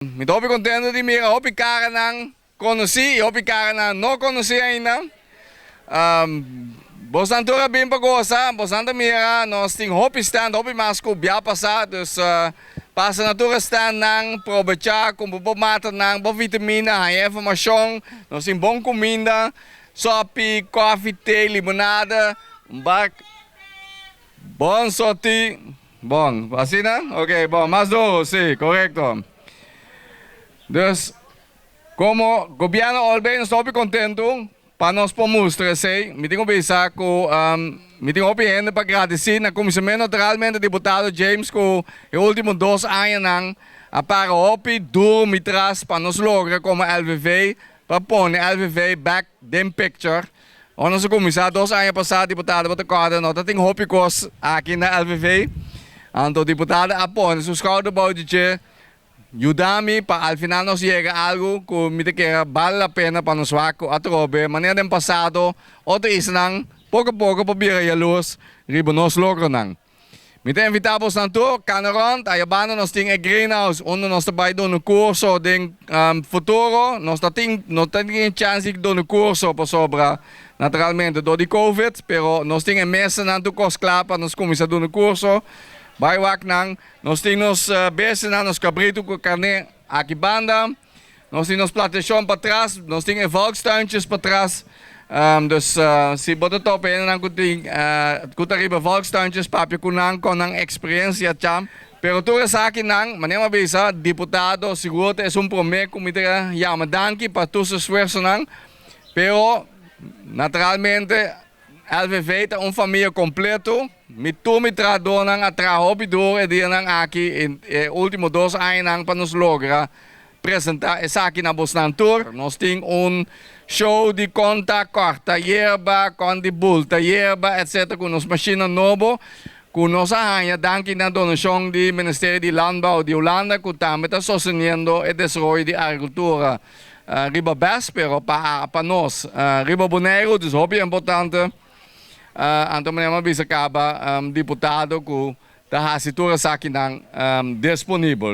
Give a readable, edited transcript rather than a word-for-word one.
Mi ta hopi contento di mira hopi caranan conoci y hopi caranan no conoci ainda. Bosnan tur a bin pa goza, bosnan ta mira nos tin hopi stand, hopi mas cu bia pasa, dus pasa na tur e standnan, probecha, cumpra bo matanan, bo vitamina, haya informacion, nos tin bon cuminda, sopi, koffie, te, limonada, un bak, bon soti. Bon, asina? Ok, bon, mas duro, si, corecto. Dus, como gobierno Olbey nos ta hopi contento pa nos por mustra esey. Mi tin cu bisa cu mi tin hopi hende pa gradici. Na cuminsamentu naturalmente diputado James cu e ultimo 2 añanan a para hopi duro mi tras pa nos logra como LVV pa pone LVV back den picture. Ora nos a kuminsá 2 aña pasá, diputado bo ta kòrda, no ta tin hopi kos aki na LVV. Anto diputado a pone su skouder bou di dje, yuda mi pa al final nos yega algu ku mi ta kere bale la pena pa nos wak ku atrobe manera den pasado otro islanan poko poko por bira yalurs riba nos logronan. Mi ta invitá bosnan tur, kana rònt, aya banda nos tin e greenhouse unda nos ta bai duna kurso den futuro. Nos ta tin, no ta tin e chance di duna kurso pasobra naturalmente dor di covid, pero nos tin e mesanan tur kos kla pa nos kuminsá duna kurso. Bai wak nan. Nos tin nos bestianan, nos kabritu ku karné aki banda. Nos tin nos plantashon patras, nos tin e volkstuintjes patras. Dus si bo ta topa hendenan ku tin ku ta riba volkstuintjes, papia ku nan kon nan eksperensia cha. Pero tur esakinan, manera mi a bisa, diputado sigur ta esun promé ku mi ta yama danki pa tur su esfuersonan. Pero naturalmente LVV ta un famia kompleto. Mi tur mi trahadónan a traha hopi duro e dianan aki, e último 2 añanan pa nos logra presentá esaki na bosnan tur. Nos tin un show di kon ta kòrta yerba, kon di bulta yerba, etcetera ku nos mashina nobo ku nos a haña danki na donashon di Ministerio di Landbouw di Hulanda ku tambe ta sosteniendo e desaroyo di agrikultura riba bes, pero pa nos riba Boneiru dus hopi importante. Anto manera mi a bisa kaba diputado ku ta hasi tur esakinan disponibel.